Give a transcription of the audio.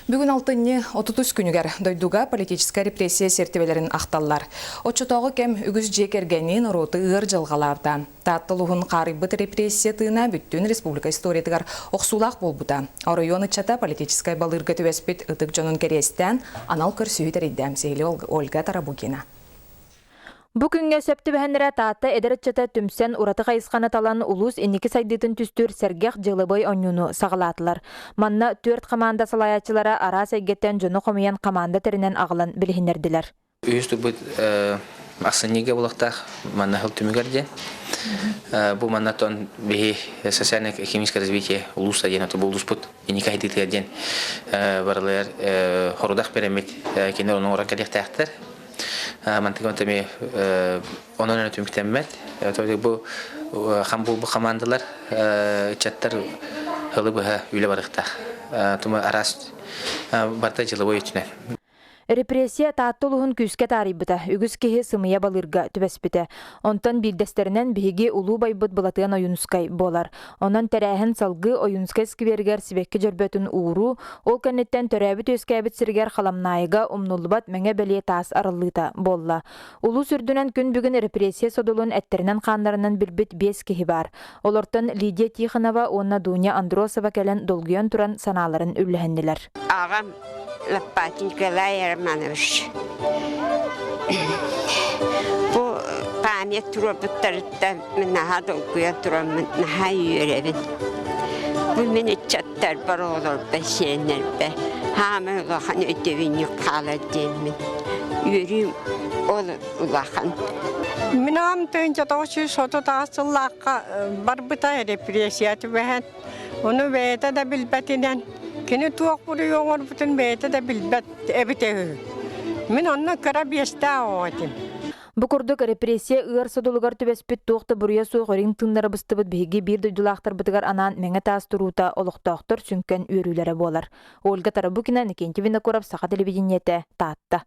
Бүгүн алтынньы 33 күнүгэр дойдуга политическай репрессия сиэртибэлэрин ахталлар. Оччотооҕу кэм үгүс дьиэ кэргэни норуоту ыар дьылҕалаабыта. Таатта улууһун хаарыйбыт репрессия тыына бүттүүн республика историятыгар охсуулаах буолбута. Оройуон ыччата политическай балыырга түбэспит ытык дьонун кэриэстээн анал көрсүһүү тэрийдэ. Сиһилии Ольга Тарабукина. Бу күҥҥэ сөп түбэһэннэрэ Таатта эдэр ыччата түмсэн ураты хайысханы талан улуус инники сайдыытын түстүүр сэргэх дьыалабыай оонньууну саҕалаатылар. Манна түөрт хамаанда салайааччылара араас эйгэттэн дьону хомуйан хамаанда тэринэн аҕалан билиһиннэрдилэр. Үһүс турбут ахсынньыга булахтаах манна сыл түмүгэр диэн. Бу манна тон биһи социально-экономическое развитие улууса диэн ото улууспут инники сайдыытыгар диэн барылыгар хорудах береммит кинилэр ону оҥорон кэлиэхтээхтэр. Мантыгын эмиэ онон эрэ түмүктэммэт. Бу хам буолбут хамаандалар ыччаттар ылы быһа үлэ барыахтаах. Тума араас барыта дьылабой өттүнэн. Репрессия Таатта улууһун күүскэ таарыйбыта, үгүс киһи сымыйа балыырга түбэспитэ. Онтон биирдэстэринэн биһиги улуу байбыт Былатыан Ойуунускай буолар. Онон тэрээһин салгыы Ойуунскай скверигэр сибэкки дьөрбөтүн ууруу, ол кэнниттэн төрөөбүт-үөскээбит сиригэр Халамнаайыга умнуллубат мэҥэ бэлиэ таас арыллыыта буолла. Улуус үрдүнэн күн бүгүн репрессия содулун эттэринэн-хааннарынан билбит биэс киһи баар. Олортон Лидия Тихонова уонна Дуня Андросова кэлэн долгуйан туран санааларын үллэһиннилэр. Аҕам Лопатин Николай Романович бу память туруорбуттарыттан мин наһаа долгуйан тураммын наһаа үөрэбин. Бу мин ыччаттарбар, оҕолорбор, сиэннэрбэр хаамай улахан өйдөбүнньүк хаалар диэммин үөрүүм ол улахан. Мин аҕам 1938 сыллаахха барбыта репрессия түбэһэн Ону бэйэтэ да билбэтинэн, кини туох буруйу оҥорбутун бэйэтэ да билбэт эбитэ үһү. Мин онно кыра биэстээх оҕо этим. Бу курдук репрессия ыар содулугар түбэспит туох да буруйа суох өрүҥ тыыннара быстыбыт биһиги биир дойдулаахтарбытыгар анаан мэҥэ таас туруута олохтоохтор сүҥкэн үөрүүлэрэ буолар. Ольга Тарабукина, Никентий Винокуров, Саха телевидениетэ, Таатта.